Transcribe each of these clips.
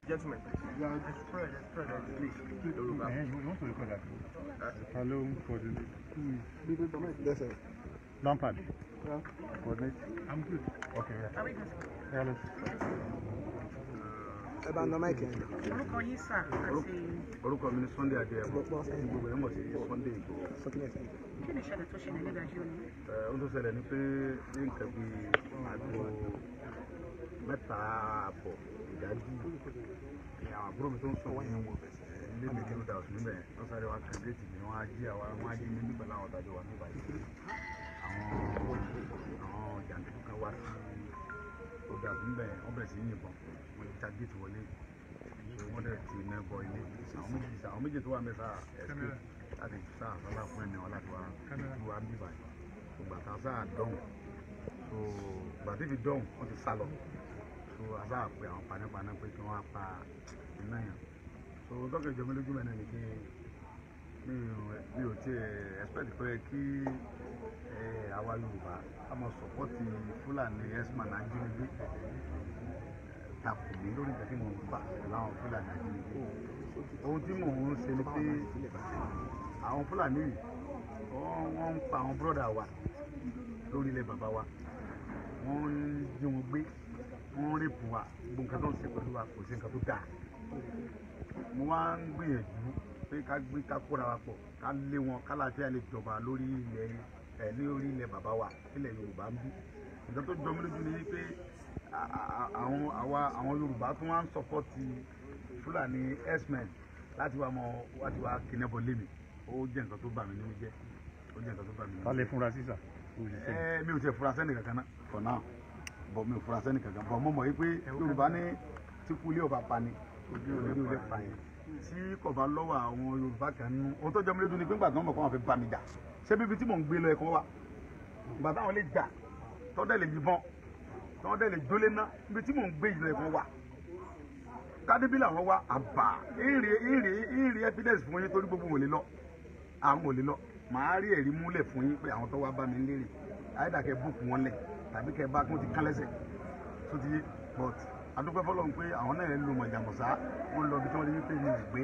Gentlemen, yeah, spread, spread, please. You want to record that? Hello, coordinate. Yes, sir. Lampard. Yeah. Coordinate. I'm good. Okay, yeah. Yeah, let's. Ẹ bá ń lọ mic yẹn. Orúkọ yín sà àti Orúkọ mi ni Sunday Adéyẹmọ, tí gbogbo ẹ̀ mọ̀ sí Sunday Igboho. Sọkílẹ̀ sẹ́yìn. Kí ni ìṣẹ̀lẹ̀ tó ṣẹlẹ̀ nídàájí òní? Ohun tó ṣẹlẹ̀ ni pé ní nǹkan bíi 3:30 ìdájí ni àwọn àbúrò mi tó ń sùn ní ilé mi kí ló dà ọ̀sùn níbẹ̀, wọ́n sáré wá kan géètì mi, wọ́n á jí àwa, wọ́n á jí mi nígbà láwọn ọ̀dájọ́ wa níbà yìí. Àwọn jàǹdùkú kan wá sí ọ̀dà níbẹ̀, wọ́n bẹ̀rẹ̀ sí í yìnbọn, wọ́n já géètì wọlé, wọ́n dẹ̀ ti iná bọ ilé. Àwọn méjì tó wà mẹ́ta escape láti sá àsálà fún ẹ̀mí wọn láti wá tú wá bíbà yìí. Ìgbà tá a sá dọ̀hùn, so ìgbà tí fi dọ̀hùn, wọ́n ti sá lọ. So a sá pé àwọn panápaná pé kí wọ́n á pa iná yẹn. So dọ́kẹ́ ìjọba lójú mẹ́rin ni kí mi ò tiẹ̀ expect pé kí àwa Yorùbá ká máa sọ̀pọ́tì Fúlàní herdsmen ajínigbé takò mí lórí nǹkan tí mò ń fà pẹ̀lú àwọn Fúlàní ajínigbé. Ohun tí mò ń ṣe ni pé àwọn Fúlàní yìí wọ́n ń pa àwọn bírọ̀dà wa lórí ilẹ̀ bàbá wa, wọ́n ń jí wọn gbé, wọ́n ń rèpù wa, gbogbo nǹkan tó ń ṣe pẹ̀lú wa kò sí nǹkan tó dáa. Mo wá ń gbìyànjú pé ká gbé ká kóra wa pọ̀, ká lé wọn, ká láàfíà lè jọba lórí ilẹ̀ ẹ̀ ní orí ilẹ̀ bàbá wa ilẹ̀ Yorùbá ń bí. Nǹkan tó jọ mí lójú ni pé àwọn àwa àwọn Yorùbá tó wá ń sọpọ́tì Fúlàní herdsmen láti wá mọ láti wá kidnap lé mi. Ó jẹ́ nǹkan tó bà mí nínú jẹ́, ó jẹ́ nǹkan tó bà mí nínú Ta jẹ́. lè fúnra sísà? Ẹ mi ò tiẹ̀ fura sẹ́ni kankan náà for now, but mi ò fura sẹ́ni kankan, but mo mọ̀ wípé Yorùbá ní tí kú ilé ọba pa ni ojú ilé pa yẹn tí kò bá lọ́wọ́ àwọn Yorùbá kan nú. Ohun tó jọ mí lójú ni pé nígbà tí wọ́n mọ̀ kó wọn fi bá mi jà, ṣé bíbi tí mò ń gbé lọ ẹ̀kọ́ wa, ìgbà táwọn lè jà tọ́dẹ̀ lè yìnbọn tọ́dẹ̀ lè jólé ná, ibi tí mò ń gbé ìlọ ẹ̀kọ́ wa kádébí làwọn wá àbá ìrì evidence fún yín torí gbogbo wọn ò lè lọ, àwọn ò lè lọ. Màá rí ẹ̀rí múlẹ̀ fún yín pé àwọn tó wá bá mi lérè àyídàkẹ́ búùkù wọn lẹ̀ tàbí kẹ́ bá kún ti kán lẹ́sẹ̀ tó ti yé. But adúpẹ́ fọlọ́run pé àwọn náà lo mọ̀jàmọ̀sá, wọ́n lọ ibi tí wọ́n lè pè ní ìgbé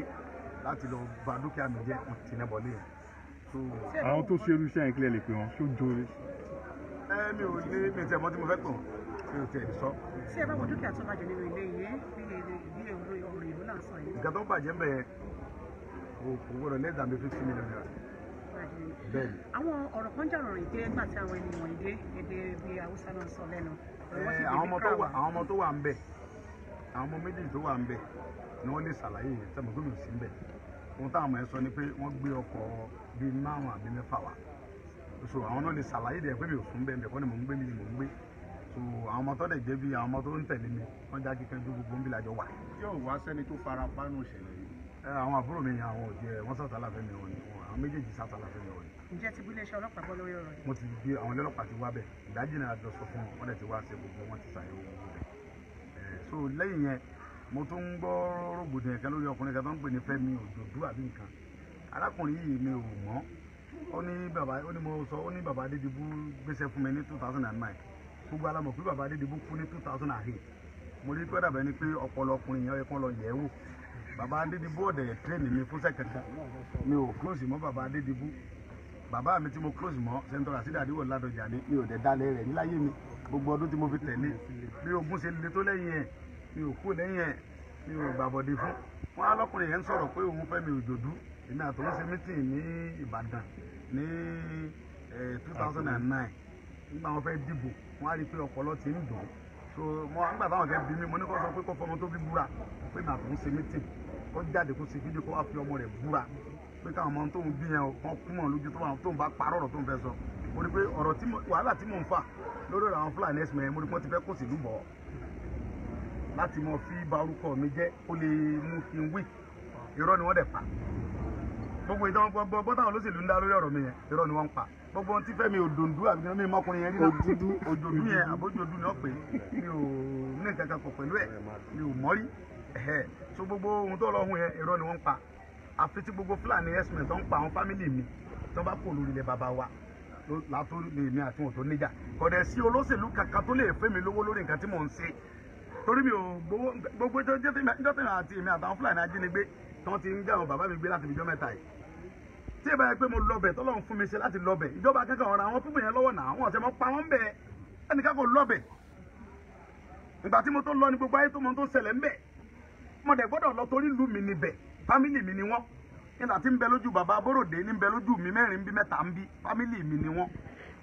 láti lọ ba dúkìá mi jẹ́, wọ́n ti nẹ́bọ̀ lé yẹn. So Àwọn tó ṣe irú iṣẹ́ yẹn kílẹ̀ lè pè wọ́n, ṣó jó ẹ mi ò lé mi tẹ̀ mọ́ tí mo fẹ́ pè wọ́n, mi ò tẹ̀ sọ. Tí ẹ bá wo dúkìá tó bàjẹ́ nínú ilé yìí, bí bí ọ̀rọ̀ ìlú là ń sọ yìí. Nǹkan tó ń bàjẹ́ ń bẹ̀ yẹn kò gbọ́dọ̀ less than ₦50 million. Bàjẹ́. Bẹ́ẹ̀ni. Àwọn ọ̀rọ̀ kan jà rọrùn pé nígbà tí àwọn ènìyàn wọ̀nyí dé, èdè bí Haúsá náà ń sọ lẹ́nu. Ọ̀rọ̀ wọn sì Àwọn ọmọ tó di wà, àwọn ọmọ tó wà ń bẹ̀, àwọn ọmọ méjì tó wà ń bẹ̀ ni wọ́n lè ṣàlàyé yẹn sẹ́mo gómìnà sí ń bẹ̀. Ohun táwọn ọmọ yẹn sọ ni pé wọ́n gbé ọkọ̀ bíi 5 àbí 6 wá. So àwọn náà lè ṣàlàyé dẹ̀ pé mi ò sún bẹ́ẹ̀ bẹ́ẹ̀ kọ́ ni mò ń gbé mi ni mò ń gbé. So àwọn ọmọ tó dẹ̀ jẹ́ bíi àwọn ọmọ tó ń tẹ̀lé mi, wọ́n já kíkanjú gbogbo ń bí làjọ wà. Yóò wá sẹ́ni tó fara pa nù ìṣẹ̀lẹ̀ yìí. Àwọn àbúrò mi àwọn ò jẹ, wọ́n sàtàlà fẹ́ mi wọn ni, àwọn méjèèjì sàtàlà fẹ́ mi wọn ni. Ǹjẹ́ ti bí iléeṣẹ́ ọlọ́pàá gbọ́ lórí ọ̀rọ̀ yìí? Mo ti gbé àwọn ọlọ́pàá ti wá bẹ̀, ìdájí náà lọ sọ fún wọn, wọ́n dẹ̀ ti wá ṣe gbogbo wọn ti ṣàyẹ̀wò gbogbo bẹ̀. So lẹ́yìn yẹn mo tún ń gbọ́ rògbòdìyàn kan lórí ọkùnrin kan tó ń pè ní Fẹ́mi Òjòdú àbí nǹkan. Arákùnrin yìí mi ò mọ̀, ó ní bàbá, ó ní mo sọ, ó ní bàbá Adédìbú gbéṣẹ́ fún mi ní 2009. Gbogbo alamọ̀ pé bàbá Adédìbú kú ní 2008. Mo rí pé dàbẹ̀ ni pé ọpọlọ ọkùnrin yẹn ó yẹ kán lọ yẹ̀ ẹ́ wò. Bàbá Adédìbú ọ̀dẹ̀ tírèènì mi fúnṣẹ́ kankan, mi ò close mọ́ bàbá Adédìbú. Bàbá mi tí mo close mọ́ Sẹ́ńtọ́ Rasidi Adéwọ̀ Ládọjà ni, mi ò dẹ̀ dalẹ̀ rẹ̀ níláyé mi. Gbogbo ọdún tí mo fi tẹ̀lé bí ogun ṣe le tó lẹ́yìn ẹ̀, mi ò kú lẹ́yìn ẹ̀, mi ò gbàbọ̀dé fún wọn. Alọ́kùnrin yẹn ń sọ̀rọ̀ pé òun Fẹ́mi Òjòdú, èmi àtòun ṣe mítìn ní Ìbàdàn ní 2009 nígbà wọn fẹ́ dìbò, wọn á rí i pé ọpọlọ ti ń dùn. So mo nígbà táwọn fẹ́ bí mi, mo ní kó sọ pé kó fọmọ tó fi búra pé èmi àtòun ṣe mítìn, kó jáde kó ṣe fídíò kó wá fi ọmọ rẹ̀ búra pé káwọn ọmọ tóun bí yẹn kán kú mọ̀ lójú tóun bá parọ́ ọ̀rọ̀ tóun fẹ́ sọ. Mo rí pé ọ̀rọ̀ tí wàhálà tí mò ń fà lórí ọ̀rọ̀ àwọn Fúlàní ẹ̀sìn yẹn, mo rí pé wọ́n ti fẹ́ kó sílùú bọ̀ láti mọ fi ba orúkọ mi jẹ́, ó lè mú kí n wí. Irọ́ ni wọ́n dẹ̀ pa. Gbogbo ìtàn gbogbo táwọn olóṣèlú ń dá lórí ọ̀rọ̀ mi yẹn, irọ́ ni wọ́n ń pa. Gbogbo ohun tí Fẹ́mi Òdòǹdú àbí mi mọ́kùnrin yẹn rí náà, Òjòdú yẹn àbójòdú ni wọ́n pè é, mi ò ní nǹkan kan pọ̀ pẹ̀lú ẹ̀, mi ò mọ́rí. So gbogbo ohun tó lọ́hùn yẹn, irọ́ ni wọ́n ń pa. Àfi tí gbogbo Fúlàní herdsmen tó ń pa àwọn fámìlì mi. tó bá kó lórí ilẹ̀ bàbá wa látó lè mi àti wọn tó níjà. Kò dẹ̀ sí olóṣèlú kankan tó lè fẹ́ mi lówó lórí nǹkan tí mò ń ṣe, torí mi ò gbowó. Gbogbo ìjọ tèmi àti èmi àtàwọn Fúlàní ajínigbé tí wọ́n ti ń gbé àwọn bàbá mi gbé láti ìjọ mẹ́ta yìí, tí ìbá yẹ pé mo lọbẹ̀ tọ́lọ́run fún mi ṣe láti lọbẹ̀, ìjọba akẹ́kọ̀ọ́ ọ̀rọ̀ àwọn púpù yẹn lọ́wọ́ náà wọ́n ọ̀sẹ̀ mọ́ pa wọ́n bẹ́ẹ̀, ẹnìkan kò lọbẹ̀. Ìgbà tí mo tó lọ ní gbogbo ayé tó mọ tó ṣẹlẹ̀ ńbẹ̀, mo dẹ̀ gbọ́dọ̀ lọ torí ìlú mi níbẹ̀, fámìlì mi ni wọ́n. Nígbà tí ń bẹ lójú bàbá Abóròdé ní ń bẹ lójú mi mẹ́rin bí mẹ́ta ń bí, fámìlì mi ni wọ́n.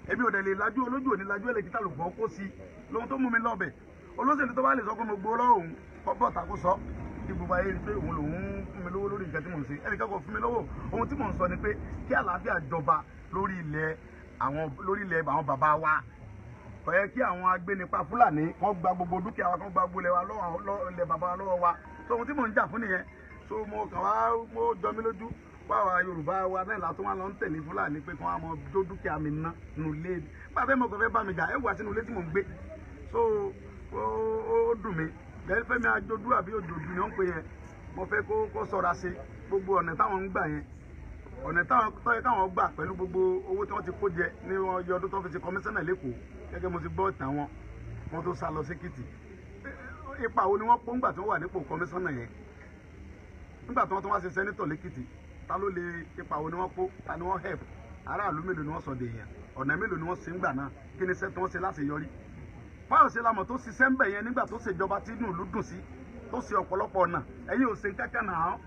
Èmi ò dẹ̀ lè lajú olójú òní lajú ẹlẹ́kìtà lògbọ́n kó sí lóhun tó mú mi lọ́bẹ̀. Olóṣèlú tó bá lè sọ pé mo gbowó lọ́wọ́ òun kọ́ bọ́ta kó sọ kí gbogbo ayé rí pé òun lòun fún mi lówó lórí nǹkan tí mò ń ṣe. Ẹnìkan kò fún mi lówó. Ohun tí mò ń sọ ni pé kí àlàáfíà jọba lórí ilẹ̀ àwọn bàbá wa. Kò yẹ kí àwọn agbénipa Fúlàní kán gba gbogbo dúkìá wa, kán gba gbogbo ilẹ̀ bàbá wa lọ́wọ́ wa. So ohun tí mò ń jà fún nìyẹn. So mo kàn wá, mo jọ mí lójú báwa Yorùbá wa náà látún wá lọ ń tẹ̀lé Fúlàní pé kí wọ́n á mọ jó dúkìá mi ná nù lé pàtẹ́ mo kàn fẹ́ bá mi jà ẹ wá sínú ilé tí mò ń gbé. So ó dùn mí. Fẹ́mi Ajodu àbí Òjòdú ni wọ́n ń pè yẹn, mo fẹ́ kó sọ̀ra ṣe gbogbo ọ̀nà táwọn ń gbà yẹn, ọ̀nà táwọn tọ́yẹ káwọn gbà pẹ̀lú gbogbo owó tí wọ́n ti kó jẹ ní ọyọ ọdún tó fi ṣe kọmíṣánná lẹ́kọ̀ọ́. Gẹ́gẹ́ mo ti gbọ́ ìtàn wọn, wọ́n tó sá lọ sékìtì. Ipa wo ni wọ́n kó ńgbà tí wọ́n wà nípò kọmíṣánná yẹn? Nígbà tí wọ́n tún wá ṣe sẹ́nítọ̀ lẹ́kìtì, ta ló lè ipa wo ni wọ́n kó? Ta ni wọ́n help? Aráàlú mélòó ni wọ́n sọ dèèyàn? Ọ̀nà mélòó ni wọ́n ṣe ń gbà náà? Kí ni iṣẹ́ tí wọ́n ṣe láti yọrí? Fáyọ̀ṣe lamọ̀ tó ṣiṣẹ́ ń bẹ̀ yẹn nígbà tó ṣèjọba tí inú ìlú dùn sí, tó ṣe ọ̀pọ̀lọpọ̀ ọ̀nà. Ẹ̀yin ò ṣe kankan náà.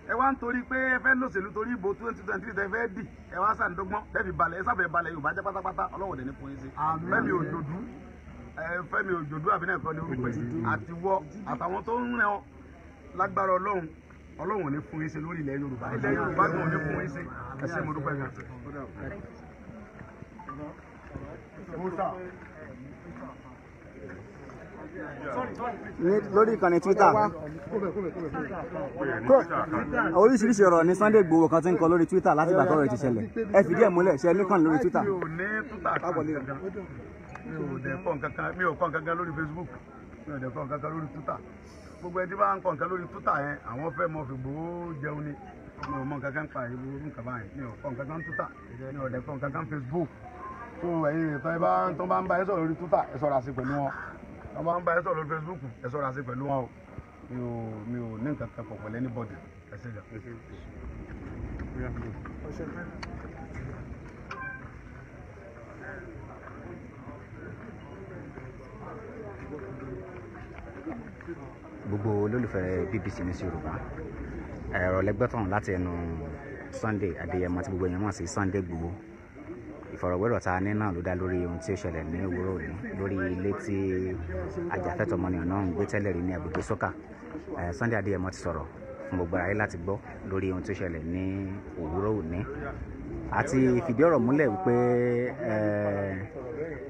Ẹ wá ń torí pé ẹ fẹ́ lòṣèlú torí ìbò 2023 tẹ fẹ́ dì, ẹ wá sàǹdọ́gbọ́n tẹ́ fi balẹ̀, ẹ sáfẹ́ balẹ̀ Yorùbá jẹ́ pátápátá. Ọlọ́wọ́ dẹ̀ ní fún yín sí. Fẹ́mi Òjòdú, Fẹ́mi Òjòdú àbí náà kọ́ ni orúkọ yìí, àtiwọ́ àtàwọn tó ń rìn ọ lágbára Ọlọ́run, Ọlọ́run ò ní fún yín sí lórí ilẹ̀ Yorùbá. Ilẹ̀ Yorùbá gan ò ní fún yín sí. Ẹ ṣé, mo dúpẹ́ gan. Lórí ìkànnì Twitter, oríṣiríṣi ọ̀rọ̀ ní Sunday Igboho kan ti ń kọ lórí Twitter láti ìgbà tọ́rọ̀ ti ṣẹlẹ̀. Ẹ fìdí ẹ̀ múlẹ̀, ṣe nìkan lórí Twitter. Mi ò ní Twitter kankan, mi ò dẹ̀ kọ́ nǹkankan, mi ò kọ́ nǹkankan lórí Facebook, mi ò dẹ̀ kọ́ nǹkankan lórí Twitter. Gbogbo ẹni tí bá ń kọ́ nǹkan lórí Twitter yẹn, àwọn fẹ́ mọ fìgbòho jẹun ni. Mi ò mọ nǹkankan pa ìlú nǹkan báyìí, mi ò kọ́ nǹkankan Twitter, mi ò dẹ̀ kọ́ nǹkankan Facebook. So ẹ̀yin tó bá ń bá ẹ sọ̀rọ̀ lórí Twitter, ẹ ṣọ́ra sí pẹ̀lú wọn. Wọ́n bá ń bá ẹ sọ̀rọ̀ lórí Facebook, ẹ ṣọ́ra sí pẹ̀lú wọn o. Mi ò ní nǹkan kan pọ̀ pẹ̀lú anybody. Ẹ ṣé gan. Gbogbo olólùfẹ́ BBC News Yorùbá, ẹ̀rọ lẹ́gbẹ́tàn láti ẹnu Sunday Adéyẹmọ tí gbogbo èèyàn mọ̀ sí Sunday Igboho. Ìfọ̀rọ̀wérọ̀ ta ní náà ló dá lórí ohun tí ó ṣẹlẹ̀ ní òwúrọ̀ òní lórí ilé tí ajàfẹ́tọ̀ọ́ ọmọnìyàn náà ń gbé tẹ́lẹ̀ rí ní agbègbè Sọ́kà. Sunday Adéyẹmọ ti sọ̀rọ̀ fún gbogbo aráyé láti gbọ́ lórí ohun tí ó ṣẹlẹ̀ ní òwúrọ̀ òní, àti fìdí ọ̀rọ̀ múlẹ̀ wípé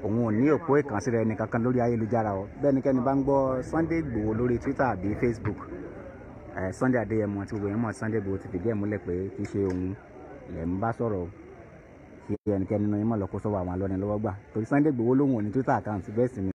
òun ò ní òpó ìkànsíra ẹni kankan lórí ayélujára o. Bẹ́ẹ̀ nikẹ́ni bá ń gbọ́ Sunday Igboho lórí Twitter àbí Facebook, Sunday Adéyẹmọ tí gbogbo èèyàn mọ̀ Sunday Igboho ti fìdí ẹ̀ múlẹ̀ pé kì í ṣe òun lẹ̀ ń bá sọ̀rọ̀ o. Kí ẹnikẹ́ni nínú yín mọ̀ lọ kó sọ́wọ́ àwọn alọ́nilọ́wọ́gbà torí Sunday Igboho lòun ò ní Twitter account, bẹ́ẹ̀ sì ni.